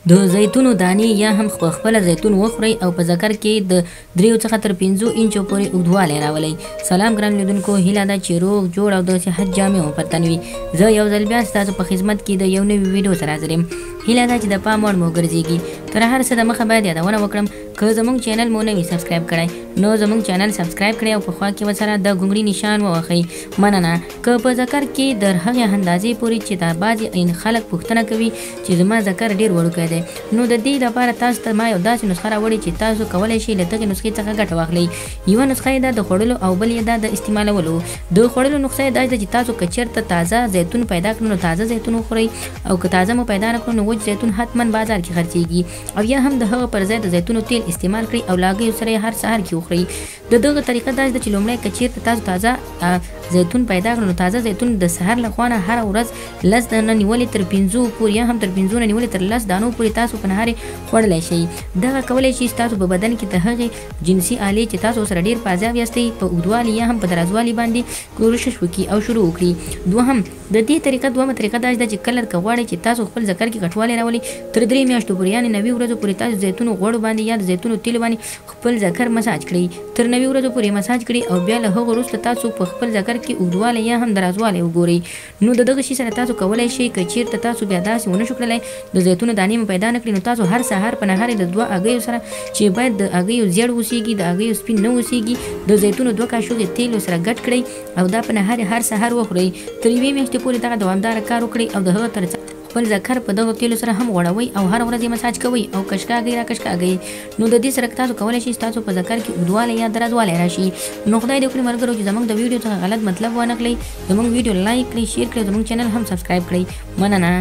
د زیتونو دانې یا هم خپله زیتون وخورئ او په ذکر کې د 3 څخه تر 5 انچو پورې اوږدوالی راولئ. سلام ګران لیدونکو، هیله ده چې روغ جوړ او د صحت جامې مو پر تن وي. زه یو ځل بیا ستاسو په خدمت کې د یو نوي ویډیو سره حاضر یم. هیله ده چې د پام وړ مو ګرځېږي. تر هر څه د مخه باید یادونه وکړم که زموږ چینل مو نه وي subscribe کړی نو زموږ چینل subscribe کړئ او په خوا کې ورسره د ګونګړي نشان ووهئ. مننه. که په ذکر کې در هغې اندازې پورې چې دا بعضې خلک پوښتنه کوي چې زما ذکر ډېر وړوکی دی، نو د دې لپاره تاسو ته ما یو داسې نسخه راوړې چې تاسو کولی شئ له دغې نسخې څخه ګټه واخلئ. یوه نسخه یې ده د خوړلو او بل یې ده د استعمالولو. د خوړلو نسخه یې داسې ده چې تاسو که چېرته تازه زیتون پیدا کړو نو تازه زیتون وخورئ، او که تازه مو پیدا نه کړو نو وچ زیتون حتما بازار کې خرڅېږي، او یا هم د هغه پر ځای د زیتونو تیل استعمال کړئ او له هګیو سره یې هر سهار کې وخورئ. د دغه طریقه داسې ده چې لومړی که چېرته تاسو تازه زیتون پیدا کړو نو تازه زیتون د سهار له خوا نه هره ورځ 10 دانه نیولې تر 5 پورې یا هم تر 5 نه نیولې تر 10 دانو پورې تاسو په نهارې خوړلی شئ. دغه کولی شي ستاسو په بدن کې د هغې جنسي آلې چې تاسو سره ډېر په عذاب یاستئ په اوږدوالي یا هم په درازوالي باندې کوشش وکړي او شروع وکړي. دوهم د دې طریقه دوهمه طریقه داسې ده چې کله که غواړئ چې تاسو خپل ذکر کې غټوالی راولئ تر 3 میاشتو پورې یعنې 90 ورځو پورې تاسو زیتونو غوړو باندې یا د زیتونو تیلو باندې خپل ذکر مساج کړئ، تر 90 ورځو پورې مساج کړئ او بیا له هغو وروسته تاسو په خپل ذکر کې اوږدوالی یا هم درازوالی وګورئ. نو د دغه شي سره تاسو کولی شئ که چیرته تاسو بیا داسې ونه شو کړلی د زیتونو دانې مو پیدا نه کړي نو تاسو هر سهار په نهارې د 2 هګیو سره چې باید د هګیو زیړ اوسېږي د هګیو سپین نه اوسېږي د زیتونو 2 کاشوغې تیلو سره ګډ کړئ او دا په نهارې هر سهار وخورئ. تر یوې میاشتې پورې دغه دوامداره کار وکړئ او د هغه تر خپل ذکر په دغو تیلو سره هم غوړوئ او هره ورځ یې مساج کوئ او کشکاږئ را کشکاږئ. نو د دې سره تاسو کولی شئ ستاسو په ذکر کې اوږدوالی یا درازوالی راشي. نو خدای دې وکړي ملګرو چې زموږ د ویډیو څخه غلط مطلب وانه خلئ. زموږ ویډیو like کړئ، share کړئ، زموږ چینل هم subscribe کړئ. مننه.